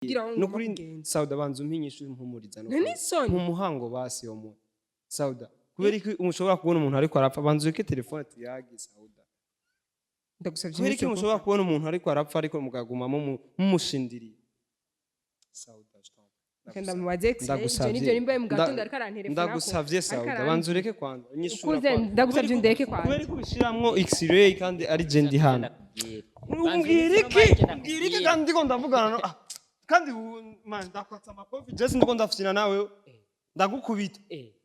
Kugira ngo Nukuri. ngende. Sauda, banza umpinyishe, umpumuriza. None isoni. Nk'umuhango basi yo mu Sauda, kubera iki mushobora kubona umuntu ariko arapfa? Banza ureke telefone tuyage, Sauda. Ndagusabye. Kubera iki Ntityo mushobora kubona umuntu ariko arapfa ariko mukaguma mumushindiriye? Sauda, stop. Ndamubaze X-ray, ivyo Ndagusavye. nivyo nimba mu gatondo ariko arantelefona. Ndagusavye, Sauda, banza ureke kwanza nyishura. Ukuze, Kwanza. ndagusavye ndeke kwanza. Kubera ko ubishiramwo X-ray kandi ari je ndi hano. Umbwira iki? Umbwira iki kandi ndiko ndavugana kandi man, ndakwatsa amakofi jesi, ndiko ndafyina nawe ndagukubita.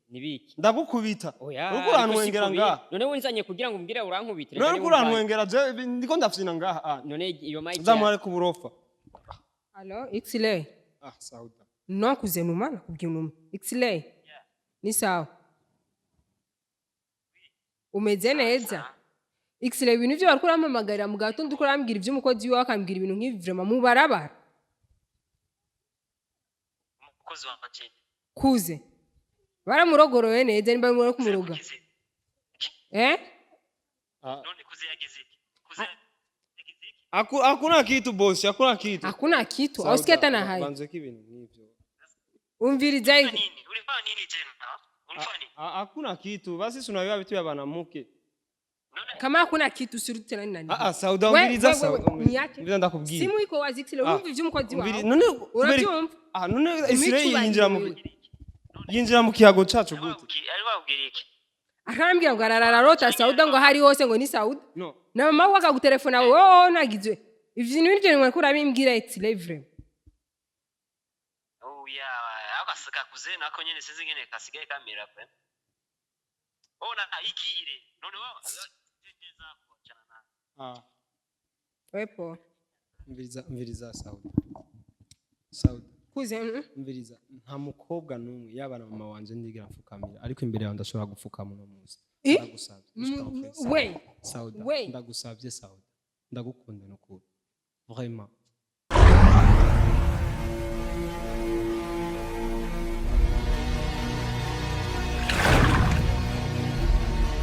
Nibiki? Ndagukubita. Oya. Uriko urantwengera ngaha. None winzanye kugira ngo umbwire urankubitire? None uriko urantwengera, je ndiko ndafyina ngaha None iyo mic nzamuhare ku burofa. Allo, X-ray. Ah, Sauda. No kuze numa nakubwiye numa. X-ray. Ni sawa. Umeze neza. X-ray, ibintu vyo bariko urampamagarira mu gatondo, uriko urambwira ivy'umukozi wiwe, akambwira ibintu nk'ibi, vraiment mubarabara. Umukozi wanje? Kuze. Baramurogoroye neza nimba muri kumuroga. Yagize- Eh? None kuze yagize iki? Kuze yagize iki? Hakuna kitu, boss, hakuna kitu. Hakuna kitu. Sauda, Ausikia hata na hayo. banza ko ibintu nk'ivyo. Umviriza. Nini ulifanya nini tena? Ulifanya nini? Ah, hakuna kitu basi, si unajua vitu vya banamuke. Kama hakuna kitu usirudi tena nani. Ah, ah, Sauda, We, umviriza. we, we, Sauda, we, umviriza. niache. Umviriza, ndakubwira. Simu iko wazi, X-ray, Ah, urumva ivy'umukozi wawe. None Uravyumva? Ah, none X-ray Imico yinjira mu ibaye. yinjira mu kiyago cacu gute? Ari wabwira iki? Akambwira ngo arararota Sauda, ngo hari hose ngo ni Sauda. No. Na mama we akagutelefona, wowe nagizwe ivyo bintu nibyo mwariko urabimbwira, X-ray, vraiment. Oya, akasika kuze nako nyene sinzi ngene kasigaye kamera pe. Ona igire none wa tegeza kuachana na Ah, wepo. umviriza, umviriza, Sauda, Sauda. Kuze. Umviriza, nta mukobwa n'umwe, yaba na mama wanje, ndigera mfukamira, ariko imbere yawe ndashobora gupfukama uno munsi. Eh? Ndagusabye. We. Sauda. We. Ndagusabye, Sauda, ndagukunda nukuri, vraiment.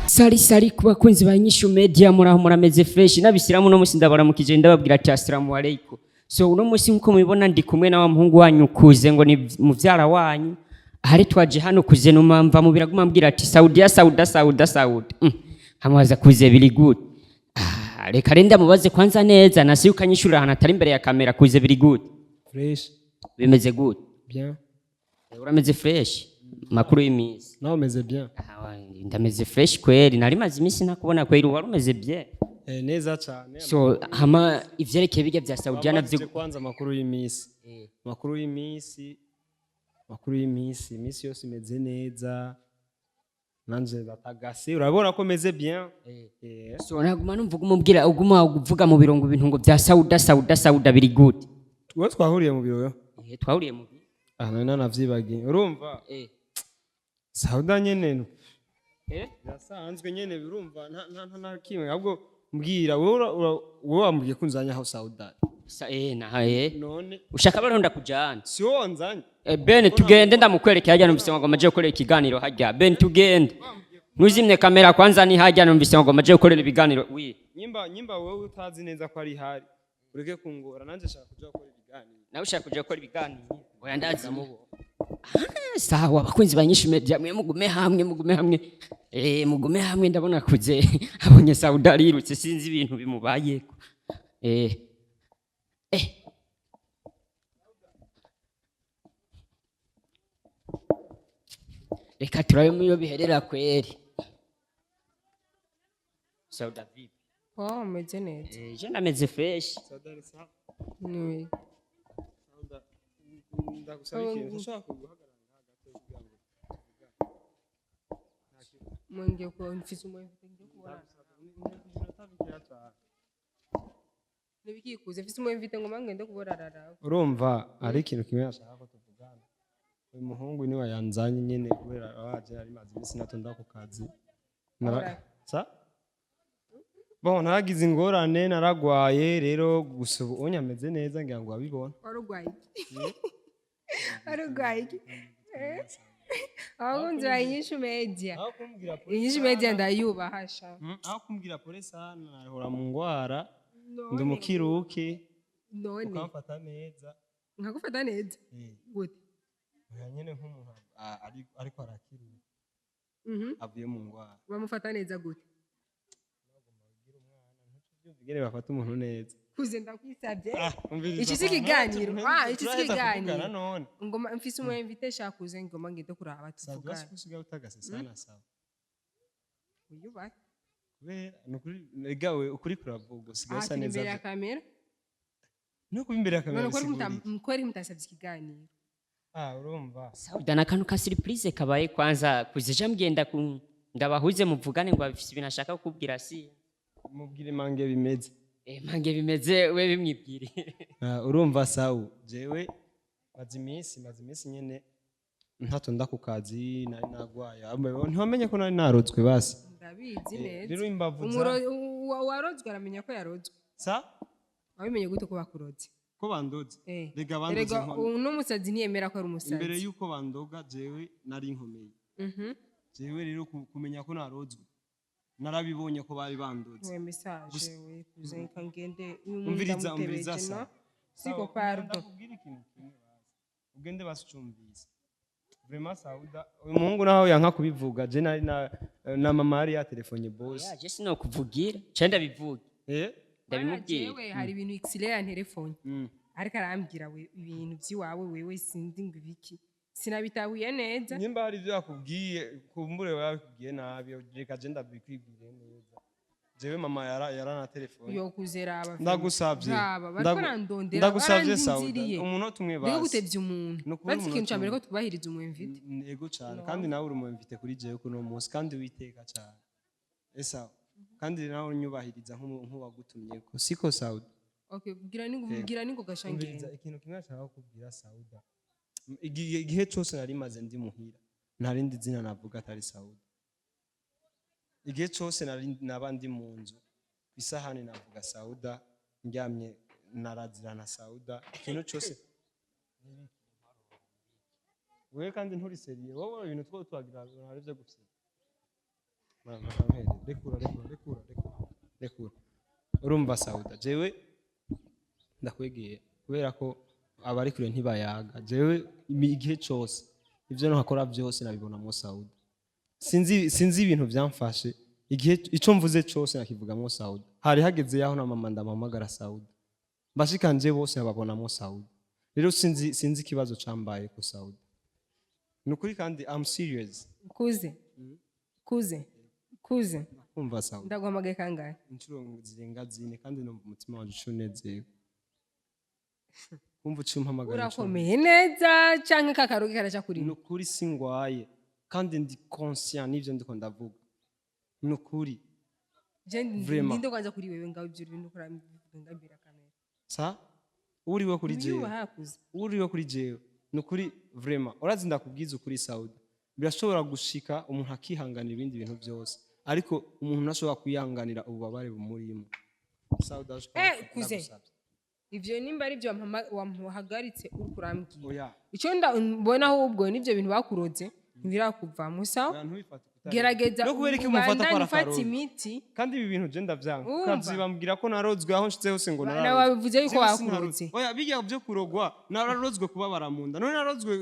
Sari sari ku bakunzi ba Nyishu Media, muraho, murameze fresh n'abisilamu? Uno munsi ndabaramukije, ndababwira ati assalamu alaikum. So uno munsi nkuko mubibona ndi kumwe na wa muhungu wanyu Kuze, ngo ni muvyara wanyu. Ahari twaje hano, Kuze numa mva mu biraguma ambwira ati Saudia, Sauda, Sauda, Sauda. Hamubaza Kuze biri good. Ah, reka renda mubaze kwanza neza nasi ukanyishurira ahantu atari imbere ya kamera. Kuze, biri good? Fresh. Bimeze good? Bien. Urameze fresh? Makuru y'iminsi? Nawe umeze bien? Ah, ndameze fresh kweli, nari maze iminsi ntakubona kweli, wari umeze bien. Eh, neza cyane. So hama ivyerekeye bijya vya Saudiya Wambajije navyo? Kwanza amakuru y'iminsi, amakuru y'iminsi, amakuru y'iminsi, iminsi yose imeze neza, nanje ndatagase, urabona ko meze bien. Eh. So naguma numva uguma umbwira, uguma uvuga mu birongo ibintu ngo vya Sauda, Sauda, Sauda, biri good? Uwo twahuriye mu biro yo? Eh, twahuriye mu biro. Ah, nari nanavyibagiye, urumva. Sauda nyene birasanzwe nyene, birumva, nta kimwe, ahubwo mbwira wowe, wowe wambwiye ko unzanye aho Sauda. Sa na None ushaka bariho ndakujana? Si wowe wanzanye? Eh, Ben, tugende ndamukwereke hajya, numvise ngo amaje gukorera ikiganiro hajya. Ben, tugende, ntuzimye kamera kwanza, ni hajya numvise ngo amaje gukorera ibiganiro wi. Nyimba wowe utazi neza ko ari hari, ureke kungora, nanje nshaka kuja gukora ibiganiro. Nawe ushaka kuja gukora ibiganiro? Oya, ndazi. Ah, sawa, abakunzi ba Nyinshi Media, mwe mugume hamwe, mugume hamwe, mugume hamwe. Ndabona Kuze abonye Sauda arirutse, sinzi ibintu bimubayeko. Reka turabe muri biherera kweri. Sauda, vipi? Oh, umeze neza. Eh, je ndameze fresh. Sauda ni sawa. Ni Sauda, ndagusaba ikintu, ushaka guhagarara ngaha gato kugira ngo mwongeye ko mfise umu invité ngiye kubona. Nibikikuze, mfise umu invité ngo mangende kuborarara. Urumva ari ikintu kimwe nashaka ko tuvugana. Uyu muhungu niwe yanzanye nyene, kubera waje ari maze iminsi natonda ku kazi. Sa bon, naragize ingorane, naragwaye rero, gusa ubu unye ameze neza, ngira ngo wabibona. Warugwaye iki? Warugwaye iki? Eh? Abakunzi ba Inyishu Media. Aho kumbwira pole. Inyishu Media ndayubaha sha. Aho kumbwira pole sana, nahora mu ngwara, ndi umukiruki. None ukamfata neza. Nkagufata neza gute? Oya, nyene nk'umuntu ariko arakira, avuye mu ngwara. Bamufata neza gute? Ingene bafata umuntu neza. Kuze, ndakwisabye. Umviriza. Iki si ikiganiro. Ah, iki si Turaheza ikiganiro. kuvugana none. Ngoma mfise umu invité, shakuze ngoma ngende kuraba Sawa. tuvugane. Usigaye utagase sana, sawa. Wiyubahe. Kubera nukuri egawe ukuri kuravuga, usigaye Aha usa turi neza. imbere ya kamera. No kuba imbere ya kamera None ko bisigura iki? kweri mutasabye ikiganiro? Ah, urumva. Sauda, na kantu ka surprise kabaye kwanza kuzija mgenda ku ndabahuze muvugane ngo afise ibintu ashaka kukubwira si. Mubwire mange bimeze. Eh, mange bimeze, we bimwibwire. Ah, urumva sawu, jewe maze iminsi nyene ntatonda ku kazi, nari nagwaye. Ntiwamenye ko nari narotswe basi? Ndabizi Eh, neza. Rero imbavu za Uwarozwe aramenya ko yarozwe. Sa? Wabimenye gute ko bakuroze? Ko bandoze? Eh. Rega bandoze. Erega Inkono uno musazi ntiyemera ko ari umusazi. Imbere yuko bandoga jewe nari nkomeye. Jewe rero kumenya ko narozwe narabibonye ko bari bandoze. We message, we kuze ngende uyu muntu. Umviriza, umviriza. Ndamutebeje. Sa No siko, pardon. Ndakubwira ikintu kimwe basi, ugende basi ucumvise. Vraiment Sauda, uyu muhungu naho yanka kubivuga, je nari na mama yari yatelefonye boss. Ya, je sinokuvugira ca ndabivuga. Eh. Ndabimubwira. Jewe hari ibintu Xile ya telefone ariko arambwira we ibintu by'iwawe wewe, sinzi ngo ibiki, sinabitahuye neza. Nimba hari ibyo yakubwiye, kumbure yabikubwiye nabi, reka je ndabikwibwire neza. Jewe mama yaranatelefone. Yo kuzera. Ndagusavye. Raba bariko barandondera. Ndagusavye Sauda. Barandindiriye. Umunota umwe Mbega basi. gutevya umuntu. Ni ukuri. Bazi ikintu Umunota ca mbere ko umwe. twubahiriza umu invité. Yego cyane, kandi nawe uri umu invité kuri jewe kuno munsi, kandi witeka cyane esa, kandi nawe unyubahiriza nk'uwagutumyeko, siko Sauda? Okay, bwira ni bwira ni ngo Umviriza. gashangenda. Ikintu kimwe nshaka kukubwira Sauda, igihe cyose nari maze ndi muhira nta rindi zina navuga atari Sauda. Igihe cyose nari naba ndi mu nzu, ku isahani navuga Sauda, ndyamye narazira na Sauda, ikintu cyose. Wewe kandi nturi sérieux wowe, ibintu two twagira hari byo gufyina. Mama kampere, rekura, rekura, rekura, rekura, rekura. Urumva Sauda, jewe ndakwegeye kubera ko abari kure ntibayaga. Jewe igihe cyose ibyo ntakora byose nabibonamo Sauda. Sinzi ibintu byamfashe, igihe icyo mvuze cyose nakivugamo Sauda. Hari hageze yaho na mama ndamuhamagara Sauda, bashikanje bose babonamo Sauda. Rero sinzi ikibazo cambaye ku Sauda, ni ukuri, kandi I'm serious. Kuze, kuze, kuze. Kumva Sauda. Ndaguhamagaye kangahe? Inshuro zirenga zine, kandi numva umutima wanje ucunezerewe kumva uciye umpamagara inshuro. Urakomeye neza canke kakaroge karaca Ni kurima? ukuri singwaye, kandi ndi conscient n'ivyo ndiko ndavuga, ni ukuri. Je Vraiment. ndinde kwanza kuri wewe ngaho ivyo bintu ukora bivuga imbere ya kamera? Sa uriwe kuri jewe. Wiyubaha kuze. Uriwe kuri jewe, ni ukuri vraiment. Urazi, ndakubwiza ukuri Sauda, birashobora gushika umuntu akihanganira ibindi bintu byose, ariko umuntu ntashobora kwihanganira ububabare bumurimo, Sauda. Eh, kuze. Ndagusavye. Ivyo nimba ari byo wamuhagaritse uriko urambwira. Oya. Icyo mbona ahubwo n'ivyo bintu bakuroze ntibirakuvamo, sawa? Oya, ntubifate kutari. Gerageza No kubera iki mumufata ko ubandanye ari ufata akarozi? imiti. Kandi ibi bintu je ndavyanga. Urumva? Ukavyibambwira ko narozwe, aho nshitse hose ngo Nawe nararozwe. wabivuze yuko Jewe bakuroze. sinarozwe. Oya, bijya byo kurogwa, nararozwe kubabara mu nda, none narozwe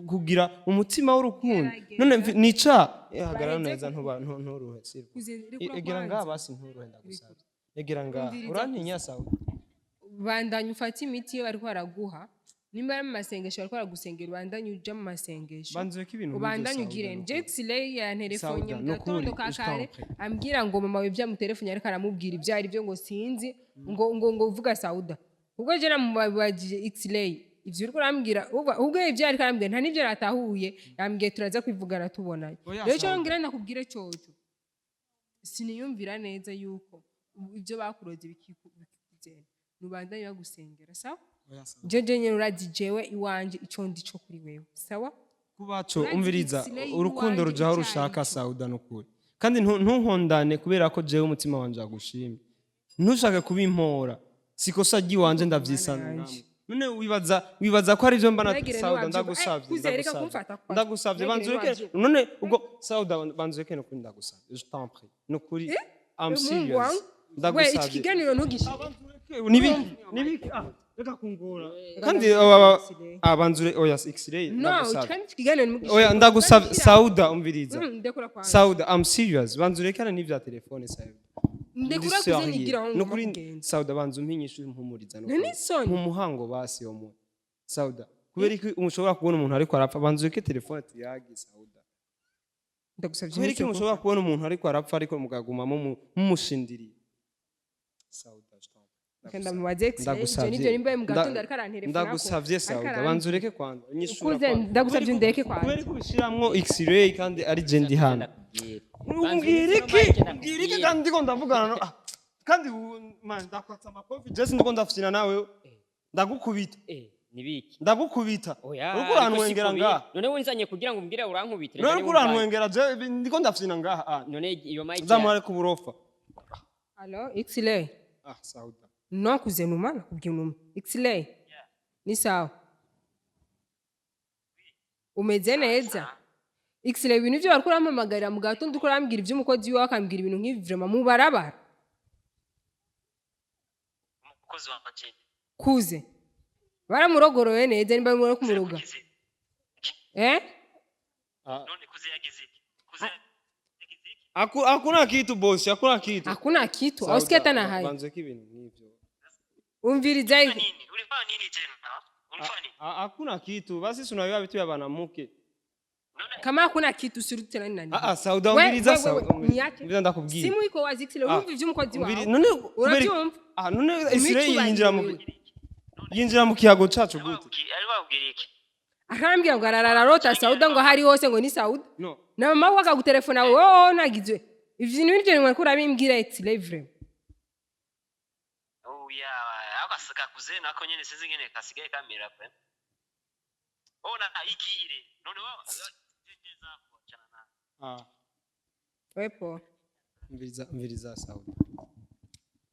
kugira umutima w'urukundo. Gerageza. None nica hagarara Baheze neza, ntuba nturuhe sirwa. Kuze, rekura Egera kwanza. ngaha basi, nturuhe, ndagusabye, egera ngaha. Umviriza. Urantinya sawa? Bandanya ufate imiti iyo bariko baraguha. Nimba ari mu masengesho bariko baragusengera, ubandanye uja mu masengesho. Banzuye ko ibintu nk'ivyo, Ubandanye Sauda, ugire ni ukuri. Jax Lay yantelefone Sauda, mu ni ukuri, gatondo ka kare, je t'en prie. ambwira ngo mama we byamutelefone ariko aramubwira ibyo ari byo, ngo sinzi ngo uvuga Sauda. Ubwo je namubajije X-Lay ivyo uriko urambwira, ubwo ibyo ariko arambwira nta n'ivyo natahuye. Yambwiye turaza kwivugana tubonanye. Oya, Rero ico Sauda. ngira nakubwire coco, siniyumvira neza yuko ibyo bakuroze bikikugenda. Nubandanye bagusengera, sawa? Oya, Sauda. Jeje nyene urazi jewe iwanje ico ndi co kuri wewe, sawa? Kubaco. Urazi Umviriza. X-ray Urukundo iwanje rujaho icari rushaka ico. Sauda, nukuri, kandi ntunkondane kubera ko jewe umutima wanje wagushimye. Ntushake kubimpora, sikosa ry'iwanje, ndavyisanzwe. yanje. None wibaza ko ari byo mba na Ntagire Sauda? ntiwavyumva. Ndagusavye. Eh, kuze, reka Ndagusavye. kumfata kwa. Ndagusavye. Ntagire Banza ureke. ntiwavyumva. None ubwo Sauda, banza ureke, nukuri ndagusavye, je t'en prie, nukuri, I'm Mungu serious. wangu. We, iki Ndagusavye. kiganiro ntugishire. Nibiki, nibiki? Ah. Reka kungora. Reka Kandi ndagusabye. Abanzure, oya, x-ray, No, ndagusabye. kandi ikiganiro ni Oya, ndagusabye Sauda, umviriza. Ndekura kwanza. Sauda, I'm serious. Banzure kana n'ivya telefone, Sauda. Ndekura Ndi kuze serious. nigira aho ngomba Nukuri kugenda. Sauda, banza umpinyishe, umpumuriza Nta n'isoni. Mu muhango basi yo mu Sauda, kubera ko mushobora kubona umuntu ariko arapfa, banza ureke telefone tuyage, Sauda. Ndagusabye. Kubera ko Ntuce. mushobora kubona umuntu ariko arapfa, ariko mukagumamo mumushindiriye, Sauda, stop. Ndamubaze x-ray, ivyo Ndagusavye. nivyo nimba mu gatondo ariko arantelefona. Ndagusavye Sauda, banza ureke kwanza nyishura Ukuze, kwanza. ndagusavye ndeke kwanza. Kubera ko ubishiramwo x-ray kandi ari je ndi hano. Ndakubwira. Umbwira iki? Umbwira iki kandi ndiko ndavugana kandi man, ndakwatsa amakofi jesi, ndiko ndafyina nawe, ndagukubita. Eh, nibiki? Ndagukubita. Oya. Uriko urantwengera ariko siko ngaha. biri. None winzanye kugira ngo umbwire urankubite? None uriko urantwengera, je ndiko ndafyina ngaha, ah. None iyo mic Nzamuhare ku burofa. Allo, x-ray. Ah, Sauda. No, kuze numa, nakubwiye numa. X-ray. Ni sawa. Umeze neza. X-ray, ibintu byo bariko urampamagarira mu gatondo, uko urambwira iby'umukozi wiwe, akambwira ibintu nk'ibi, vraiment mubarabara. Umukozi wanje? Kuze. Baramurogoroye neza nimba barimo kumuroga. Yagize- Eh? None kuze yagize iki? Kuze yagize iki? Hakuna kitu, boss, hakuna kitu. Hakuna kitu. Ausikia hata na hayo. Banzeko ibintu nk'ivyo. Umviriza. Nini ulifanya nini tena? Ulifanya nini? Ah, hakuna kitu basi, si unajua vitu vya banamuke. None Kama hakuna kitu, usirudi tena nani. Ah, ah, Sauda, We- umviriza. we- we- Sauda, umviriza. niache. Umviriza, ndakubwira. Simu iko wazi, X-ray, Ah, urumva ivy'umukozi wawe. None Urabyumva? Ah, none X-ray Imico yinjira mu kiyago cacu gute? Ari wabwira iki? Akambwira ngo arararota Sauda, ngo hari hose ngo ni Sauda. No. Na mama we akagutelefona, wowe nagizwe ivyo bintu nibyo mwariko urabimbwira, X-ray, vraiment. Oya, ako kakuze nako nyene sinzi ingene kasigaye kamera pe. Ona igire none wa tegeza kuachana na Ah, wepo. Umviriza, umviriza Sauda,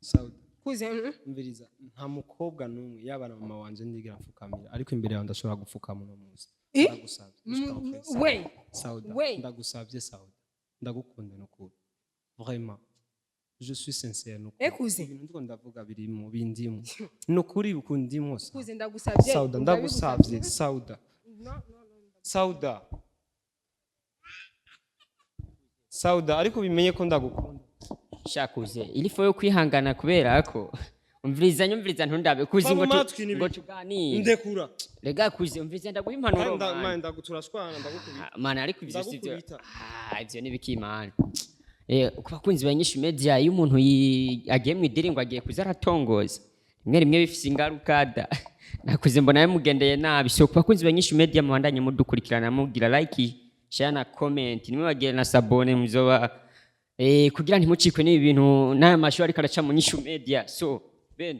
Sauda. Kuze. Umviriza, nta mukobwa n'umwe, yaba na mama wanje, ndigera mfukamira, ariko imbere yawe ndashobora gupfukama uno munsi. Eh? Ndagusabye. We. Sauda, We. ndagusabye Sauda, ndagukunda nukuri, vraiment je suis sincère nukuri. Ekuze. Ibintu ndiko ndavuga birimo bindimo nukuri, bikundimo Sauda. Kuze, ndagusabye. Sauda, ndagusabye Sauda. No, no, no. Sauda, Sauda, ariko bimenye ko ndagukunda. Shakuze, ilifo yo kwihangana kubera ko umviriza, nyumviriza, ntundabe kuzi Va ngo mu matwi ngo tuganire. Ndekura. Rega kuze, umviriza, ndaguha impanuro. Man, Man. ndaguturashwana, ndagukubita. Ah, man, ariko ivyo sivyo. Ndagukubita. Ah, ivyo ni biki, man? Ku bakunzi ba Nyinshi Media, iyo umuntu agiye mu idiri ngo agiye kuza aratongoza, rimwe rimwe bifise ingaruka da. Nakuze mbona yamugendeye nabi. So ku bakunzi ba Nyinshi Media, mubandanye mudukurikirana, mugira like, share na comment, nimwe bagire na s'abonner, muzoba kugira ntimucikwe n'ibi bintu n'aya masho ariko araca mu Nyinshi Media. So Ben.